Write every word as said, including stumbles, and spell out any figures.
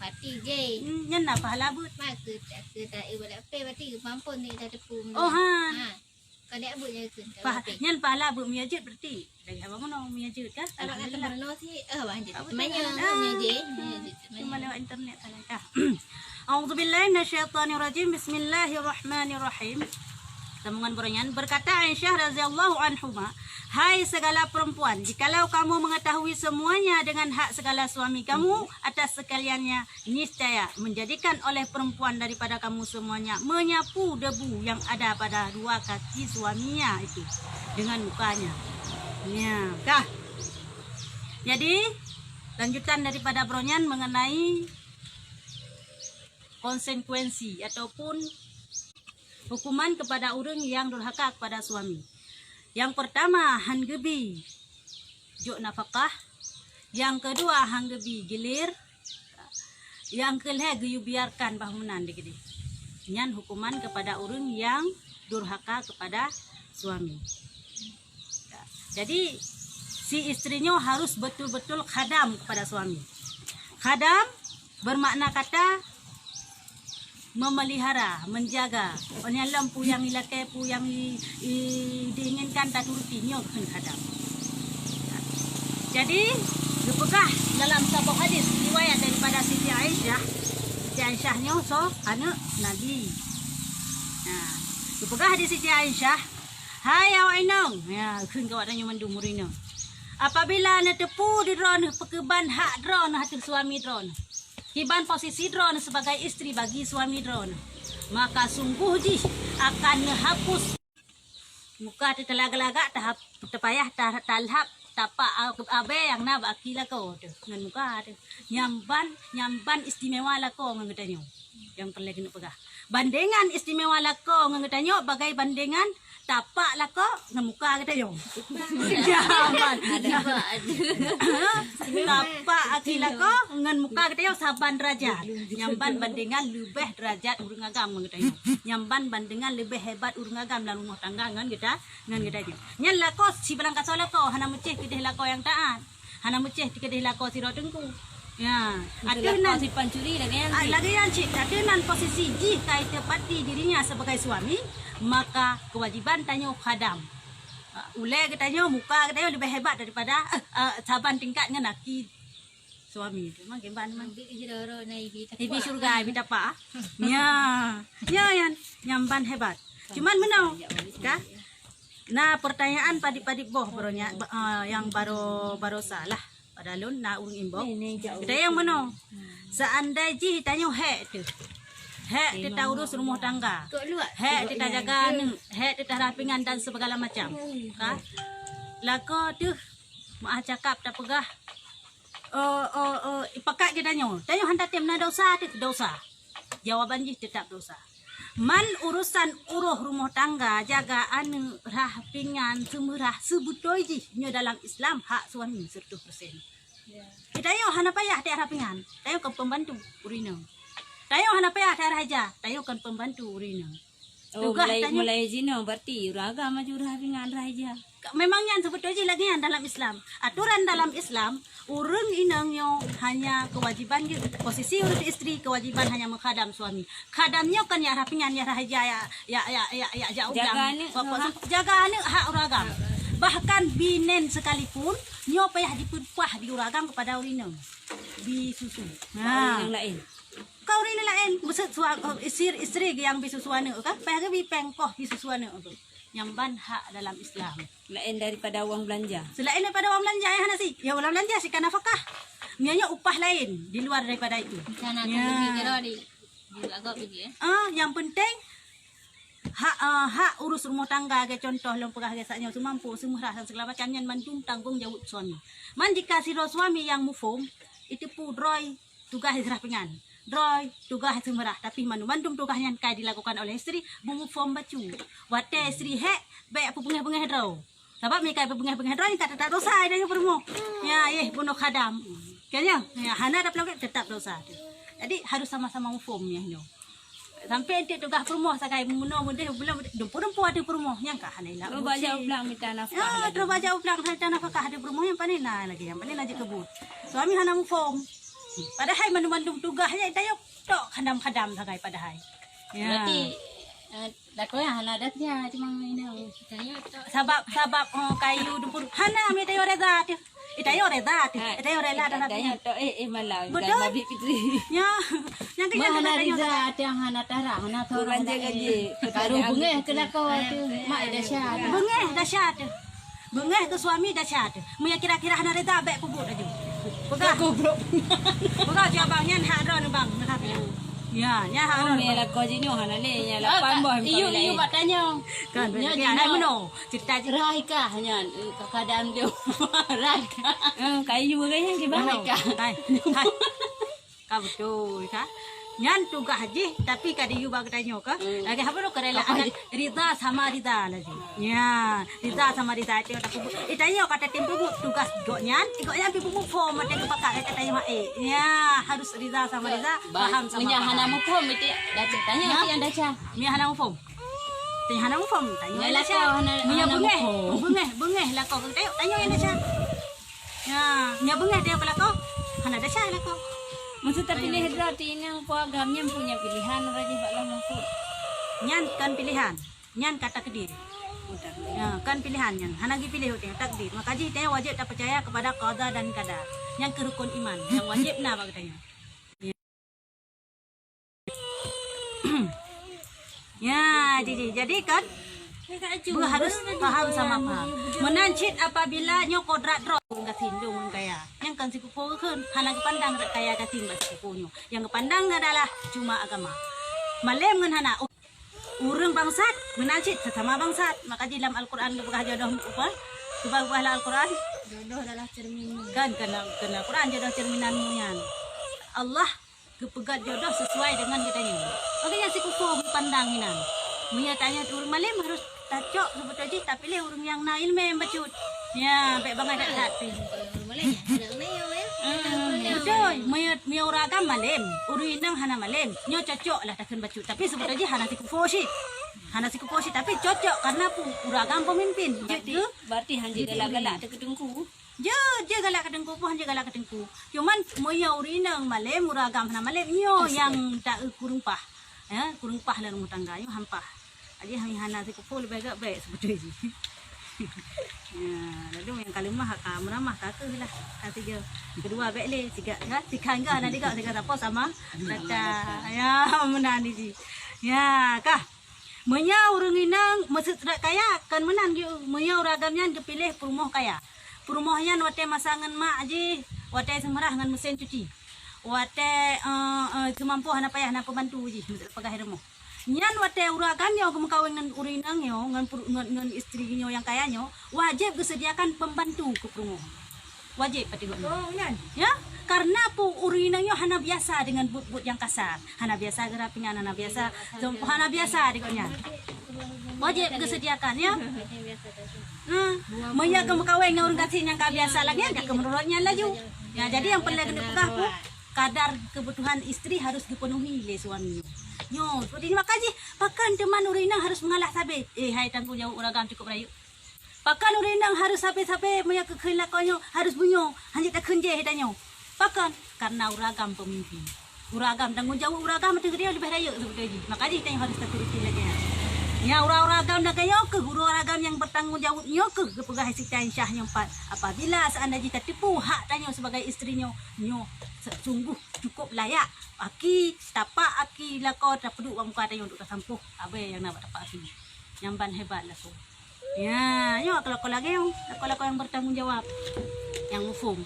Pati je. Hmm, nyan na pahala buet. Mak ke tak ke tak eh, wala pe pati ke pampun ni tak tepu. Oh, ha. Ha. Kau dak buet je ke. Pah-, nyan pahala buet miyajit berarti. Lagi apa meunoe miyajit kan? Kalau kata Alhamdulillah. Meunoe sih, eh, wah, je. Apa Manya, tu? Ah. Manya je. Manya je. Cuma lewat internet saja. Dah. A'udzubillahi minasyaitonirrajim. Bismillahirrahmanirrahim. Sambungan baronyan, berkata Aisyah radhiyallahu anhuma, "Hai segala perempuan, jikalau kamu mengetahui semuanya dengan hak segala suami kamu atas sekaliannya, niscaya menjadikan oleh perempuan daripada kamu semuanya menyapu debu yang ada pada dua kaki suaminya itu dengan mukanya." Ya, kah? Jadi, lanjutan daripada baronyan mengenai konsekuensi ataupun hukuman kepada ureuëng yang durhaka kepada suami. Yang pertama, han geubi jok nafakah. Yang kedua, han geubi gilir. Yang keulhée, geuyue biarkan bah meunan di keudeh. Nyan hukuman kepada ureuëng yang durhaka kepada suami. Jadi, si istri nyoe harus betul-betul khadam kepada suami. Khadam bermakna kata memelihara, menjaga. Ôn nyang lom peue nyang ilakée, peue nyang i-, i-, diinginkan taturuti, nyoe kheun khadam. Jadi, geupeugah dalam saboh hadis riwayat daripada Siti Aisyah. Siti Aisyah nyoe soe? Aneuëk Nabi. Nah, geupeugah di Siti Aisyah, "Hai awak inong," ya, kheun keu awak tanyoe mandum ureuëng inong, "Apabila neuteupeue di droeneuh peukeuban hak droeneuh ateueh suami droeneuh, kiban posisi droeneuh sebagai istri bagi suami droeneuh, maka sungguh jih akan neuhapus." Muka teuh teulagak-lagak, tahap teupayah ta-, talhap tapak a-, abée nyang na bak aki lakoe teuh ngon muka teuh. Nyang ban, nyang ban istimewa lakoe ngon geutanyoe. Nyang peureulée keuneuk peugah. Bandengan istimewa lakoe ngon geutanyoe bagai bandengan tapak lakoe ngon muka geutanyoe. Nyang ban. Tapak aki lakoe ngon muka geutanyoe saban derajat. Nyang ban bandengan leubeh derajat ureuëng agam ngon geutanyoe. Nyang ban bandengan leubeh hebat ureuëng agam lam rumoh tangga ngon geuta-, ngon geutanyoe. Nyan lakoe sibalang kasoe lakoe, hana meucéh keudeh lakoe nyang taát. Hana meucéh keudeh lakoe sidroe teungku. Ya, ateueh nan, si pancuri lagée nyan, ah, cit. Lagée nyan cit, ateueh nan posisi jih ka iteupati dirinya sebagai suami, maka kewajiban tanyoe khadam. Ah, ulée geutanyoe, muka geutanyoe leubeh hebat daripada, eh, eh, saban tingkat ngon aki suami tu. Mang kiban mang. Ibi syurga, ibi tapak. Ya. Ya, yan. Nyang ban hebat. Cuman meunoe, ka? Na pertanyaan padit-padit boh baroe nyan, ba-, ah, nyang baroe, baroe salah. Pada lôn na ureuëng imbong. Kita nyang meunoe. Seandai jih tanyoe hék teuh. Hék teuh taurus rumoh tangga. Hék teuh tajaga aneuëk, hék teuh tarhah pingan dan segala macam. Ka? Lakoe teuh meuah cakap tapeugah, oh, oh, oh, pakat geutanyoe. Tanyoe han tatem na dosa teuh, dosa. Jawaban jih teutap dosa. Man urusan uroh rumoh tangga, jaga aneuëk, rhah pingan, seumeurah, seubeutôi jih nyoe dalam Islam hak suami seratus persen. Ya. Tanyoe hana payah teuh rhah pingan, tanyoe kon pembantu ureuëng inong. Tanyoe hana payah teuh rhah ija, tanyoe kon pembantu ureuëng inong. Oh, tugaih mulai, tanyoe mulai jinoe berarti ureuëng agam aju rhah pingan, rhah ija. Memang nyan seubeutôi jih lagée nyan dalam Islam. Aturan dalam Islam, ureuëng inong nyoe hanya kewajiban geuh, posisi ureuëng istri kewajiban hanya meukhadam suami. Khadam nyoe kon nyang rhah pingan, nyang rhah ija, ya, ya, ya, ya, ya, jak u blang. Jaga aneuëk, pokok ha. Jaga aneuëk hak ureuëng agam. Bahkan binéh sekalipun, nyoe payah jipeupah di ureuëng agam kepada ureuëng inong. Bi susu. Ureuëng nyang laén. Keu ureuëng laén, maksud sua-, istri, istri nyang bi susu aneuëk kan? Payah geubi péng koh bi susu aneuëk tu. Nyang ban hak dalam Islam. Laén daripada uang belanja. Selain daripada uang belanja, ya, hana si. Ya, uang belanja si ka nafakah. Nyoe, nyoe upah lain di luar daripada itu. Rencana ya. Aku pergi kira di, di agak pergi, eh. Ah, yang penting hak, ah, hak urus rumah tangga, ke contoh lôn peugah ke saat nyoe, seumampu, seumeurah dan segala macam nyan mandum tanggung jawab suami. Man jika sidroe suami nyang muphom, itu pu droe tugaih rhah pingan. Droe tugaih seumeurah, tapi mandum-mandum tugaih nyan ka dilakukan oleh istri, beumuphom bacut. Watée istri hék, bék peubeungéh-beungéh droe. Sabab meunyo ka peubeungéh-beungéh droe, ka teutap dosa tanyoe peurumoh. Ya, yeh bunoe khadam. Kan ya? Ya, hana ada pelanggaran, teutap dosa. Jadi harus sama-sama muphom nyan nyoe. Sampai enteuk tugaih peurumoh sagai meunoe meudeh bulan dumpu-dumpu ada peurumoh nyang ka hana ilak. Terus bajak u blang mita nafkah. Ya, terus bajak u blang mita nafkah ada peurumoh nyang pané na lagi, nyang pané na jeuet keu buet. Suami hana muphom. Padahai mandum-mandum tugaih nyan tanyoe tok khadam-khadam sagai padahai. Ya. Berarti, eh, lakoe hana adat ya, cuma inong. Sabab, sabab, eh, kayu dapur hana, mi tanyoe reda tu. Eh, tanyoe reda tu. Eh, tanyoe rela dah tanyoe tok, eh, eh, malam. Betul. Maghrib Fitri. Ya. Yang kena hana reda, yang hana tara, hana tara. Baru bengeh ke lakoe tu. Mak dah sya. Bengeh dah sya tu. Beungéh keu suami dah sya teuh. Meunyo kira-kira hana reda, bék peubuet laju. Peugah. Goblok. Peugah, "Abang, nyan hak droeneuh, Bang." Ya, nyan hak droeneuh. Lakoe jinoe hana lé, nyan lapan boh. Iyuk, iyuk bak tanyoe. Kan, nyan jinoe. Meunoe cerita jih. Raika nyan, eh, keadaan dia. Raika. Eh, kayu ke nyan, Bang? Raika. Hai. Hai. Ka beutôi ka. Nyan tugaih jih, tapi ka diyue bak geutanyoe ka. Hmm. Lagèe haba lôn ka rela adat rida sama rida laju. Ya, rida sama rida itu ka peubuet. Eh, tanyoe ka tatem peubuet tugaih gobnyan, gobnyan pi peubuet form watèe geupakat ka tanyoe maé. Ya, harus rida sama rida, paham sama paham. Meunyo hana muphom, itu dah cek tanyoe, itu nyang dah cah. Meunyo hana muphom. Tanyoe hana muphom, tanyoe hana cah. Meunyo beungéh, beungéh, beungéh lakoe, tanyoe, tanyoe nyang dah cah. Ya, nyan beungéh dia beulako. Hana desya lako. Maksud tapiléh droe ti inong po agam nyan punya pilihan, raja bak Allah mahfud. Nyan kan pilihan. Nyan ka takdir. Ya, kan pilihan nyan. Hana geupiléh utéh, takdir. Maka jih teuh wajéb tapeucaya kepada qada dan qadar. Nyan keu rukun iman. Nyang wajéb na bak geutanyoe. Ya, jadi, jadi kan, beuharus paham sama paham. Meunan cit apabila nyoe kodrat droe gasien dong ngon kaya. Nyang kan sikupo kheun, hana geupandang rat kaya gasien bak sikupo nyoe. Nyang geupandang adalah cuma agama. Malém ngon hana. Ureueng bangsat, meunan cit sesama bangsat. Maka jih lam Al-Quran geupeugah jodoh apa? Geupeugah lam Al-Quran? Jodoh adalah cermin. Kan, kena, kena Quran jodoh cerminan nyan. Allah geupeugah jodoh sesuai dengan geutanyoe. Oke, nyang sikupo geupandang inan. Meunyo tanyoe ureueng malém harus tacok seubeutôi jih tapiléh ureueng nyang na ileumèe bacut. Ya, bèk bangai that-that pih. Ureueng malém, aneuk nyoe, ya. Ah, beutôi. Meunyo, meunyo ureueng agam malém, ureueng inong hana malém. Nyoe cocok lah takheun bacut. Tapi seubeutôi jih hana sikupo cit. Hana sikupo cit, tapi cocok karena pu-, ureueng agam pemimpin. Jeuet keu? Berarti han jeuet galak-galak teuh keu teungku. Jeuet, jeuet galak keu teungku, peue han jeuet galak keu teungku. Cuman meunyo ureueng inong malém, ureueng agam hana malém, nyoe nyang ta-, kureueng paih. Ya, kureueng paih lam rumah tangga, nyoe han paih. Jadi, hana sikupo leubeh gèt bèk seubeutôi jih. Ya, lalu nyang ka leumah ka meuramah ka keuh lah. Ka sigoe. Keudua bèk lé, siga, ya, siga enggak hana digak, siga sapo sama. Rata. Ya, meunan jih. Ya, kah. Meunyo ureueng inong meuseuet rot kaya, kon meunan geu-, meunyo ureueng agam nyan geupiléh peurumoh kaya. Peurumoh nyan watèe masa ngon mak jih, watèe seumeurah ngon meusén cuci. Watèe, eh, eh, seumampu hana payah na peubantu jih, meuseuet peugah rumoh. Nyan watèe ureueng agam nyoe geumeukawen ngon ureueng inong nyoe, ngon peurumoh, ngon, ngon istri nyoe nyang kaya nyoe, wajéb geuseudiakan pembantu keu peurumoh. Wajéb patéh gobnyan. Oh, nyan. Ya, karena pu-, ureueng inong nyoe hana biasa deungon buet-buet nyang kasar. Hana biasa geurapingan, hana biasa, hana biasa di gobnyan. Wajéb geuseudiakan, ya. Nah, meunyo geumeukawen ngon ureueng gasien nyang ka biasa lagèe nyan, ka meunurot nyan laju. Ya, jadi nyang peureulèe keuneuk peugah pu, kadar kebutuhan istri harus dipenuhi lé suami nyoe. Nyoe, seperti nyoe maka jih, pakon teuma ureueng inong harus meungalah sabe. Eh, hai tanggong jaweueb ureueng agam cukup rayeuk. Pakon ureueng inong harus sabe-sabe meunyo keu kheun lakoe nyoe harus meunyoe, hanjeuet takheun jih tanyoe. Pakon? Karena ureueng agam pemimpin. Ureueng agam tanggong jaweueb ureueng agam ateueh geutanyoe leubeh rayeuk seubeutôi jih. Maka jih tanyoe harus taturuti lagèe nyan. Nyan ureueng-ureueng agam lagèe nyoe keuh, ureueng-ureueng agam nyang bertanggung jawab nyoe keuh geupeugah Siti Aisyah nyoe pat. Apabila seandai jih tateupeue hak tanyoe sebagai istri nyoe, nyoe se-, sungguh cukup layak aki, tapak aki lakoe tapeuduek bak muka tanyoe untuk tasampôh abèe nyang na bak tapak aki. Nyang ban hebat lakoe. Ya, nyoe lakoe-lakoe lagèe nyoe, lakoe-lakoe nyang bertanggung jawab, nyang muphom.